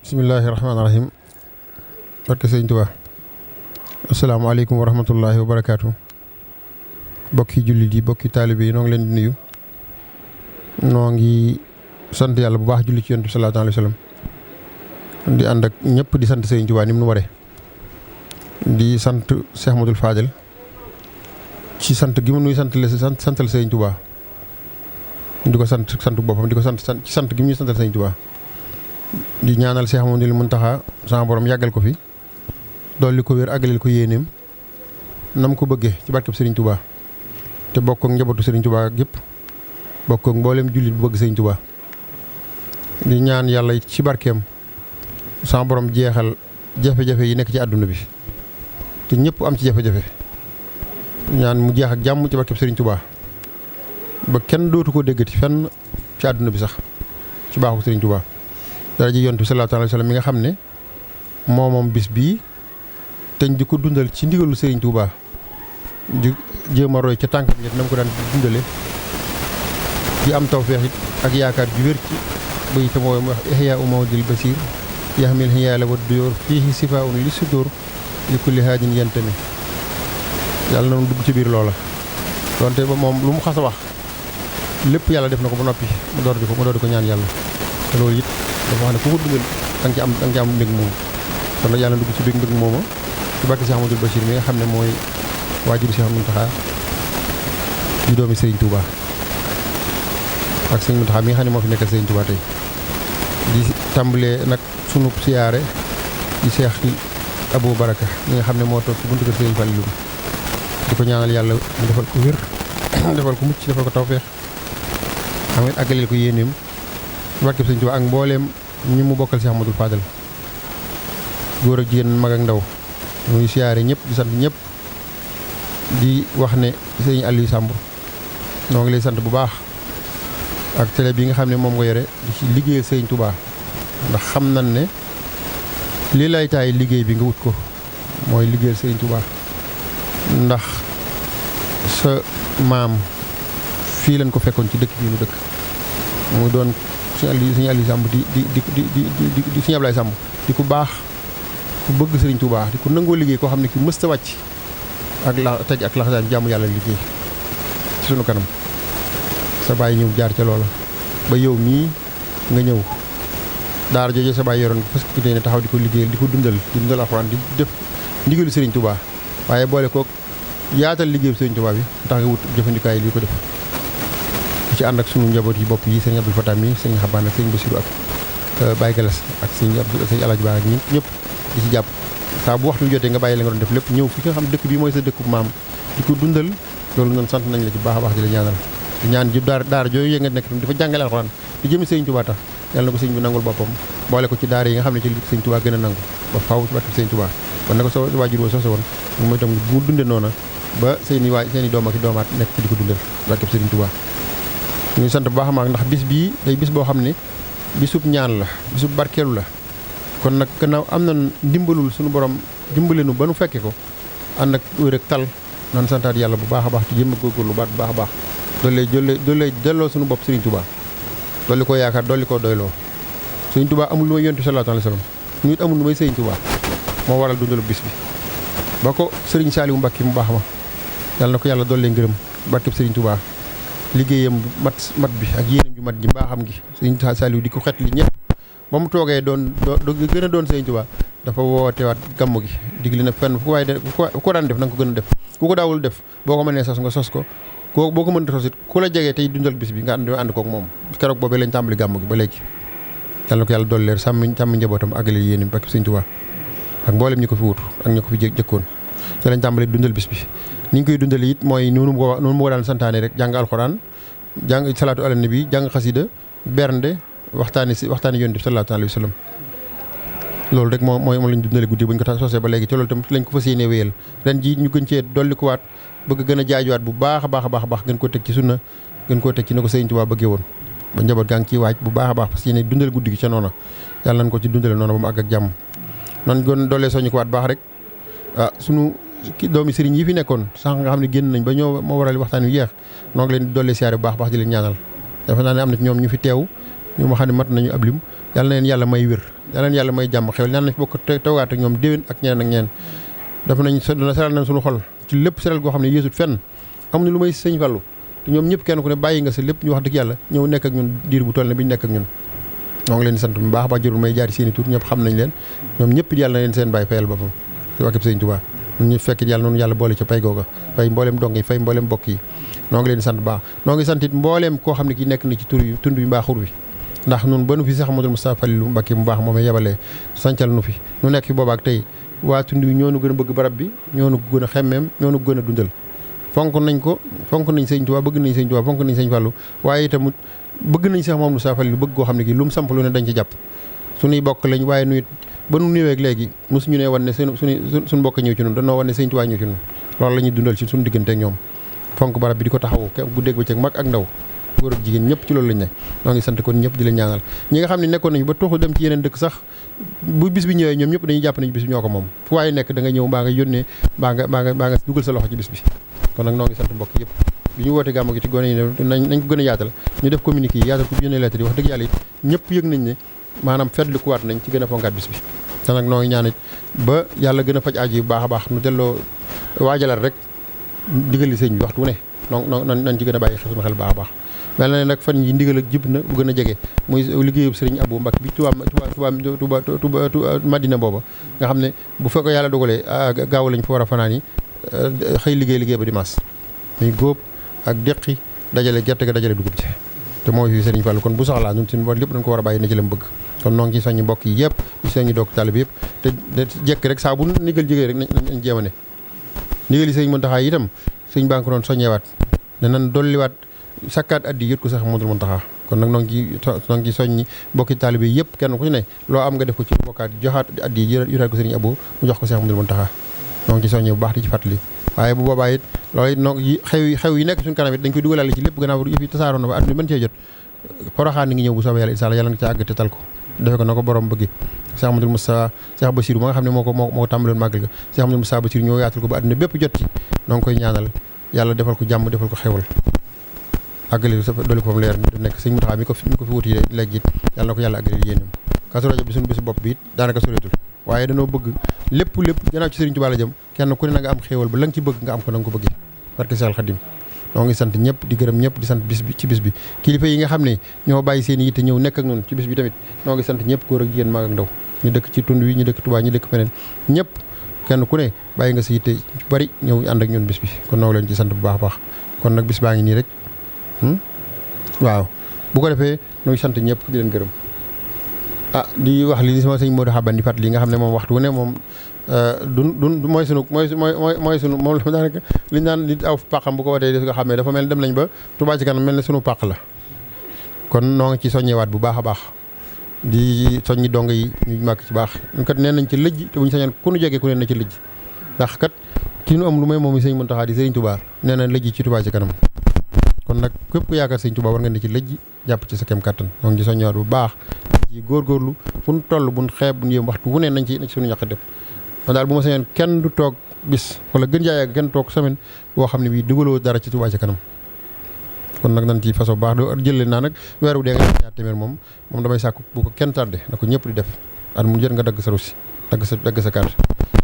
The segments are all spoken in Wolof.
bismillahi rahmaani rahim barke sëñ Tuubaa asalaamaaleykum wa rahmatullahi wa barakaatu bokki jullit yi bokki taalibe yi noo ngi leen di nuyu noo ngi sant yàlla bu baax julli ci yonent bi sallallahu alayhi wa sallam di ànd ak ñëpp di sant sëñ Tuubaa ni mu nu waree di sant Cheikh Modou Fadel ci sant gi mu nuy santal sëñ Tuubaa di ko sant boppam di ko sant ci sant gi mu ñuy santal sëñ Tuubaa di ñaanal Cheikh Mouhamadoul Mountakha sama borom yàggal ko fi dolli ko wér àggaleel ko yéeneem nam ko bëggee ci barkeb Serigne Touba te bokk ak njabootu Serigne Touba gépp bokk ak mboolem jullit bu bëgg Serigne Touba di ñaan yàlla ci barkeem sama borom jeexal jafe-jafe yi nekk ci àdduna bi te ñëpp am ci jafe-jafe ñaan mu jeex ak jàmm ci barkeb Serigne Touba ba kenn dootu ko déggati fenn ci àdduna bi sax ci baaxu Serigne Touba. dara ji yonent bi sallallahu alayhi wa sallam mi nga xam ne moom bis bii teñ di ko dundal ci ndigalu Serigne Touba di jéem a roy ca tànk bi na mu ko daan dundale di am tawfeex it ak yaakaar ju wér ci bay te mooy wax ihya mawdil basir yaxmil hiyaala wa duyoor fiihi sifaun li sudur li kulli haajin yantami yàlla na dugg ci biir loola donte ba moom lu mu xas a wax lépp yàlla def na ko ba noppi mu door di ko ñaan yàlla te loolu it dafa wax ne ku ko dundal da nga ci am mbég moomu kon nag yàlla dugg ci biir mbég moomu ci barke Cheikh Amadou Bachir mi nga xam ne mooy waajuru Cheikh Mountakha di doomi Serigne Touba ak Serigne Mountakha mi nga xam ne moo fi nekkal Serigne Touba tey di tàmbalee nag sunu siyaare di Cheikh Abou Baraka mi nga xam ne moo toog ci buntu kër Serigne Fallilou di ko ñaanal yàlla mu defal ko wér defal ko mucc defal ko tawfeex xam nga àggaleel ko yéeneem barkeb Sëñ Tuubaa ak mbooleem ñi mu bokkal Cheikh Modou Fadel góor ak jigéen mag ak ndaw muy siyaare ñëpp di sant ñëpp di wax ne sëñ Aliou Samb noo ngi lay sant bu baax ak télé bi nga xam ne moom nga yore di ci liggéeyal Sëñ Tuubaa ndax xam nañ ne li lay taay liggéey bi nga wut ko mooy liggéeyal Sëñ Tuubaa ndax sa maam fii lañ ko fekkoon ci dëkk bi nu dëkk mu doon suñu Aliou Samb di suñu Ablaye Samb di ku baax ku bëgg Serigne Touba di ku nangoo liggéey koo xam ne ki mësta wàcc ak la tej ak laxasaan jàmm yàlla liggéey ci sunu kanam sa baay ñëw jaar ca loola ba yow mii nga ñëw daara jooju sa baay yoroon fas ku ne taxaw di ko liggéeyal di ko dundal alxuraan di def ndigalu Serigne Touba waaye boole kook yaatal liggéeyu Serigne Touba bi tax nga wut jëfandikaay li ko def ci ànd ak sunu njaboot yi bopp yi sëñ Abdou Fatah mi sëñ Xabaan ak sëñ Bassirou ak Baye Galas ak sëñ Alaaji Ba ak ñëpp di ci jàpp saa bu waxtu jotee nga bàyyi la nga doon def lépp ñëw fi nga xam dëkk bi mooy sa dëkku maam di ko dundal loolu noonu sant nañ la ci baax a baax di la ñaanal di ñaan ji daara jooyu nga nekk tam dafa jàngale alxuraan di jëmi sëñ Touba tax yàlla na ko sëñ bi nangul boppam boole ko ci daara yi nga xam ne ci sëñ Touba gën a nangu ba faaw ci barke sëñ Touba kon na ko sa waajur woo sose woon mooy tam mu dunde noona ba seen i doom ak i doomaat nekk ci di ko dundal barke sëñ Touba ñu sant bu baax a baax ndax bis bii day bis boo xam ne bisub ñaan la bisub barkeelu la kon nag gannaaw am na ndimbalul suñu borom dimbalenu ba nu fekke ko ànd ak wér ak tal nan santaat yàlla bu baax a baax ci jëm góorgóorlu baat bu baax a baax doole delloo suñu bopp Serigne Touba dolli ko yaakaar dolli ko doyloo Serigne Touba amul lu may yontu sallallahu alayhi wa sallam ñu it amul lu may Serigne Touba moo waral dundalu bis bi ba ko Serigne Saliou Mbacké mu baax ma yàlla na ko yàlla dollee ngërëm barkeb Serigne Touba liggéeyam mat bi ak yéenam ju mat ji mbaaxam gi Serigne Saliou di ko xet li ñëpp ba mu toogee doon gën a doon Serigne Touba dafa wootewaat gàmm gi digli na fenn fu ko daan def na nga ko gën a def ku ko daawul def boo ko mënee sos nga sos ko boo ko mënta sos it ku la jegee tey dundal bis bi nga ànd kook moom keroog boobee lañ tàmbali gàmm gi ba léegi yàlla na ko yàlla dolli leer sàmm njabootam àggale yéenam ak Serigne Touba ak mboolem ñi ko fi wutu ak ñi ko fi jëkkoon te lañ tàmbali dundal bis bi ni ñu koy dundale it mooy noonu mu ko daan santaane rek jàng alxuraan jàng salaatu ala nabi jàng xasida bernde waxtaani yonent bi sallallahu alayhi wa sallam loolu rek moom lañ dundale guddi bu ñu ko sosee ba léegi te loolu tam lañ ko fas yéenee wéyal ren ji ñu gën cee dolli ko waat bëgg gën a jaajuwaat bu baax a baax gën koo teg ci sunna gën koo teg ci na ko Sëriñ Tuubaa bëggee woon ba njaboot gaa ngi ciy waaj bu baax a baax fas yéene dundal guddi gi ca noona yàlla nañ ko ci dundale noona ba mu àgg ak jàmm noonu gën doolee soñu ko waat baax rek sunu doomi sëriñ yi fi nekkoon sax nga xam ne génn nañ ba ñoo moo waral waxtaan wi yeex noo ngi leen di doolee siyaare bu baax di leen ñaanal dafa naa ne am na ci ñoom ñu fi teew ñu ma xam ne mat nañu ab lim yàlla na leen yàlla may wér yàlla na leen yàlla may jàmm xewal yàlla na fi bokk toogaat ak ñoom déwén ak ñeneen dafa nañ seral nañ suñu xol ci lépp seral goo xam ne yéesut fenn amuñu lu may sëñ Fallu te ñoom ñëpp kenn ku ne bàyyi nga sa lépp ñu wax dëgg yàlla ñëw nekk ak ñun diir bu toll ne bi ñu nekk ak ñun ñoo ngi leen di sant bu baax jërul may jaari seen i tur ñëpp xam nañ leen ñoom ñëpp yàlla na leen seen bàyyi fayal boppam ci wàkkib Sëñ Tuubaa ñun ñu fekk yàlla noonu yàlla boole ca pay googa fay mbooleem dong yi fay mbooleem bokk yi noo ngi leen di sant bu baax noo ngi sant it mbooleem koo xam ne ki nekk na ci tur yu tund yu mbaaxur wi ndax nun ba nu fi sax Ahmadul Moustapha Fallilu Mbacké mu baax moomee yebalee sancal nu fi nu nekk fi boobaak tey waa tund wi ñoo nu gën a bëgg barab bi ñoo nu gën a xemmeem ñoo nu gën a dundal fonk nañ Sëñ Tuubaa bëgg nañ Sëñ Tuubaa fonk nañ Sëñ Fallu waaye itamit bëgg nañ sax moom Moustapha Fallilu bëgg koo xam ne kii lu mu samp lu ne dañ ci jàpp suñuy bokk lañ waaye nuyit ba nu ñëwee ak léegi mosuñu ne wan ne suñu bokk ñëw ci ñun dañoo wan ne Sëñ Tuubaa ñëw ci ñun loolu la ñuy dundal ci suñu diggante ak ñoom fonk barab bi di ko taxawu guddeeg bëccëg mag ak ndaw góor ak jigéen ñëpp ci loolu lañ ne noo ngi sant kon ñëpp di la ñaanal ñi nga xam ne nekkoon nañu ba toxu dem ci yeneen dëkk sax bu bis bi ñëwee ñoom ñëpp dañuy jàpp nañu bis bi ñoo ko moom fu waaye nekk da nga ñëw mbaa nga yónnee mbaa nga dugal sa loxo ci bis bi kon nag noo ngi sant mbokk yëpp bi ñu woote gàmmu gi te gone yi nañ ko gën a yaatal ñu def communiqué yi yaatal ko bi yónnee lettre yi wax dëgg yàlla it ñëpp yëg nañ ne maanaam fetli ku waat nañ ci gën a fonkaat bis bi te nag noo ngi ñaan it ba yàlla gën a faj aajo yi bu baax a baax nu delloo waajalal rek digali sëñ bi waxtu wu ne nañ ci gën a bàyyi suñu xel baax a baax mel na ne nag fan yi ndigal ak jib na bu gën a jege muy liggéeyub sëriñ Abou Mbacké bi Touba Madina booba nga xam ne bu fekkee yàlla dogalee gaaw lañ fa war a fanaan yi xëy liggéey ba dimanche muy góob ak deqi dajale gerte ga dajale dugub ci te mooy fi sëriñ Fallu kon bu soxlaa ñun suñu boot lépp dañ ko war a bàyyi na ci la mu bëgg kon noo ngi ci soññi mbokk yi yëpp ci soññi doog talib yëpp te jekk rek saa bu ndigal jigéen rek nañ jéem a ne ndigal yi sëriñ Muntaxa itam sëriñ baa ngi ko doon soññewaat ne nan dolliwaat sakkaat addi yët ko sax Ahmadul Muntaxa kon nag noo ngi soññi mbokki taalibe yëpp kenn ku ci ne loo am nga def ko ci bokkaat joxaat addi yutaat ko sëriñ Abou mu jox ko Seex Ahmadul Muntaxa noo ngi ci soññi bu baax di ci fàttali waaye bu boobaa it loolu it noo xew yi nekk suñu kanam it dañ koy dugalaale ci lépp gannaaw yëf yi tasaaroo na ba àdduna mën cee jot Poroxaan ni ngi ñëw bu soobee yàlla incha Allah yàlla nga ca àgg te tal ko defe ko na ko borom bëgg Cheikh Ahmadou Moustapha Cheikh Bassirou ma nga xam ne moo ko tàmbaloon màggal ga Cheikh Ahmadou Moustapha Bassirou ñoo yaatal ko ba àdduna bépp jot ci noo ngi koy ñaanal yàlla defal ko jàmm defal ko xewal àggale sa dolli ko fam leer nekk sëñ Mountakha mi ko fi wuti léegi it yàlla na ko yàlla àggale yéenam Kazu Rajab bi suñu bisu bopp bi it daanaka soreetul waaye dañoo bëgg lépp gannaaw ci Sëriñ Tuubaa la jëm kenn ku ne na nga am xéewal ba la nga ci bëgg nga am ko na nga ko bëggee barke Seex Xaadim noo ngi sant ñëpp di gërëm ñëpp di sant bis bi ci bis bi kilifa yi nga xam ne ñoo bàyyi seen yitte ñëw nekk ak ñun ci bis bi tamit noo ngi sant ñëpp góor ak jigéen mag ak ndaw ñu dëkk ci tund wi ñu dëkk Tuubaa ñu dëkk feneen ñëpp kenn ku ne bàyyi nga sa yitte ci bari ñëw ànd ak ñun bis bi kon noo ngi leen ci sant bu baax a baax kon nag bis baa ngi nii rek waaw bu ko defee noo ngi sant ñëpp di leen gërëm di wax li sama sëñ Modou Xaban di fàttali li nga xam ne moom waxtu wu ne moom du mooy sunu moom la daanaka liñ naan nit aw pàqam bu ko watee des nga xam ne dafa mel dem nañ ba Touba ci kanam mel ne sunu pàq la kon noo ngi ci soññewaat bu baax a baax di soññi dong yi ñu màgg ci baax ñun kat nee nañ ci lëjj te buñu sañoon ku nu jege ku ne na ci lëjj ndax kat ki nu am lu may moom i sëñ Muntaxa di sëriñ Touba nee na lëjj ci Touba ci kanam kon nag képp ku yaakaar sëñ Touba war nga ne ci lëjj jàpp ci sa kem kattan moo ngi ci soññewaat bu baax ci góorgóorlu fu nu toll buñ xeeb buñ yëm waxtu wu ne nañ ci suñu ñaq def man daal bu ma sañoon kenn du toog bis wala gën jaay ak kenn toog semaine boo xam ne bii dugaloo dara ci Touba ci kanam kon nag nañ ci façon baax do jëlee naa nag weer wu dee nga ñaar téeméer moom damay sàkku bu ko kenn tardé na ko ñëpp di def at mu jot nga dagg sa russi dagg sa carte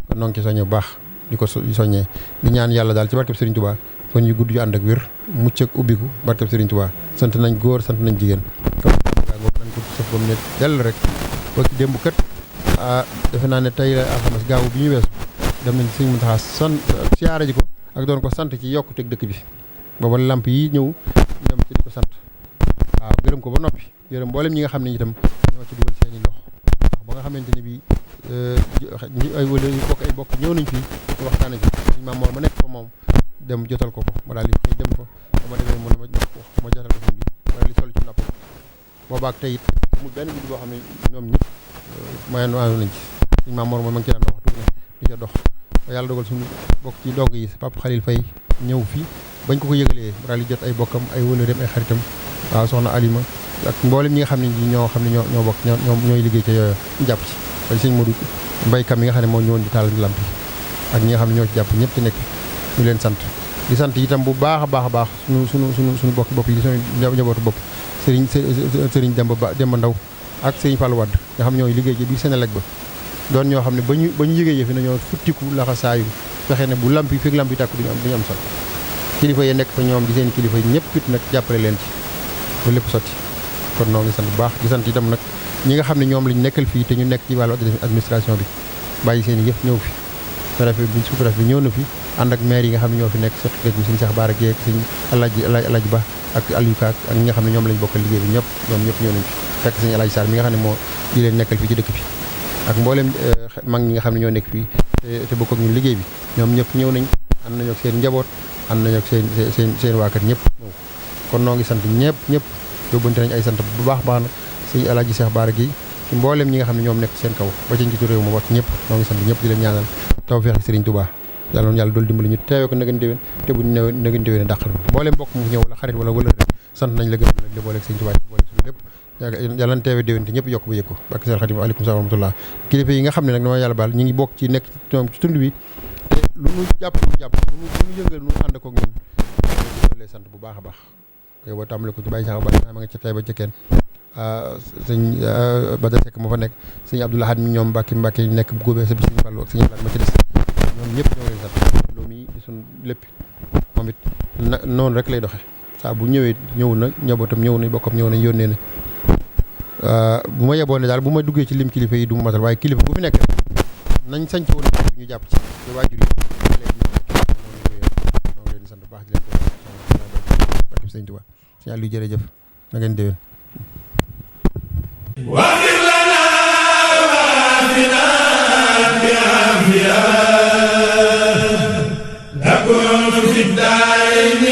kon noo ngi ci soññee bu baax di ko soññee di ñaan yàlla daal ci barkeb Serigne Touba fan yu gudd yu ànd ak wér mucc ak ubbiku barkeb Serigne Touba sant nañ góor sant nañ jigéen nañ ko sëf ba mu ne dell rek boo ci démb kat defe naa ne tey la alxames gaaw bi ñu weesu dem nañ Sëñ Muntaxa sant siyaare ji ko ak doon ko sant ci yokkuteeg dëkk bi booba lamp yi ñëw dem ci di ko sant waaw gërëm ko ba noppi gërëm mboolem ñi nga xam ne itam ñoo ci dugal seeni loxo ndax ba nga xamante ne bii ay bokk ñëw nañ fii ñu waxtaane ci suñ maam moor ma nekk fa moom dem jotal ko ma daal di xëy dem fa ba ma demee mën ma jotal ko suñ bi ma daal di sol ci nopp boobaak tey it amul benn guddi boo xam ne ñoom ñëpp mayoon nañ ci suñ maam Mor moom ma ngi ci daan dox tuuti di ca dox ba yàlla dogal suñu bokk ci dong yi Papa Khalil Faye ñëw fii bañ ko yëgalee daal di jot ay bokkam ay wëlëreem ay xaritam waaw soxna Alima ak mboolem ñi nga xam ne ñoo bokk ñooy liggéey ca yooyu ñu jàpp ci bay sëñ Modou mbaykam yi nga xam ne moo ñëwoon di taal lamp yi ak ñi nga xam ne ñoo ci jàpp ñëpp ci nekk ñu leen sant di sant itam bu baax a baax suñu bokki bopp yi suñu njabootu bopp sëriñ Demba Ndaw ak sëriñ Fallou Wade nga xam ñooy liggéey ci biir Senelec ba doon ñoo xam ne ba ñu yëgee yëfi nañoo futtiku laxa saayu fexe ne bu lamp yi fekk lamp yi tàkk duñu am sot kilifa yi nekk fa ñoom di seen kilifa yi ñëpp it nag jàppale leen ci ba lépp sotti kon noo ngi sant bu baax di sant itam nag ñi nga xam ne ñoom lañ nekkal fii te ñu nekk ci wàllu administration bi bàyyi seen yëf ñëw fi préfet bi sous-préfet bi ñëw na fi ànd ak maire yi nga xam ne ñoo fi nekk secrétaire bi sëñ Cheikh Bara Guèye ak sëñ Alaaji Ba ak Aliou Ka ak ñi nga xam ne ñoom lañ bokkal liggéey bi ñëpp ñoom ñëpp ñëw nañ fi fekk sëñ Alaaji Sarr mi nga xam ne moo di leen nekkal fii ci dëkk bi ak mboolem mag ñi nga xam ne ñoo nekk fii te bokk ak ñun liggéey bi ñoom ñëpp ñëw nañ ànd nañu ak seen njaboot ànd nañu ak seen waa kër ñëpp ñëw kon noo ngi sant ñëpp yóbbante nañ ay sant bu baax nag sëñ Alaaji Cheikh Bara Guèye ci mboolem ñi nga xam ne ñoom nekk seen kaw ba ci njiitu réew ma wat ñëpp noo ngi sant ñëpp di leen ñaanal tawfeex Sëriñ Tuubaa yàlla noonu yàlla doolu dimbali ñu teewee ko nagan déwén te bu nagan déwén dàqal mboolem mbokk mu ñëw wala xarit wala rek sant nañ la gën la booleeg Sëriñ Tuubaa boole suñu lépp yàlla na teewee déwén te ñëpp yokk ba yëg ko barke Seex Xaadim aleykum salaam wa rahmatullah kilifa yi nga xam ne nag dama yàlla baal ñu ngi bokk ci nekk ci tund bi te lu ñu jàpp lu ñu yëngal nu ànd koog ñun lay sant bu baax a baax yow ba tàmbale ko ci bàyyi sax ba ma nga ca tey ba ca kenn sëñ Badara Seck moo fa nekk sëñ Abdoul Ahad mi ñoom Mbàkke ñu nekk bu góobee sa bi sëñ Fallu ak sëñ Abdoul Ahad ma ci des ñoom ñëpp ñoo leen sant loolu mi di suñ lépp moom it noonu rek lay doxe saa bu ñëwee ñëw na njabootam ñëw na bokkam ñëw nañ yónnee na bu ma yeboon ne daal bu ma duggee ci lim kilifa yi du ma matal waaye kilifa bu fi nekk rek nañ sañc woon bi ñu jàpp ci te waajur yi léegi ñoo ngi leen di sant bu baax di leen ko barke sëñ Tuubaa sëñ Aliou jërëjëf na ngeen déwén واغفر لنا وعافنا بعافية نكون في الدارين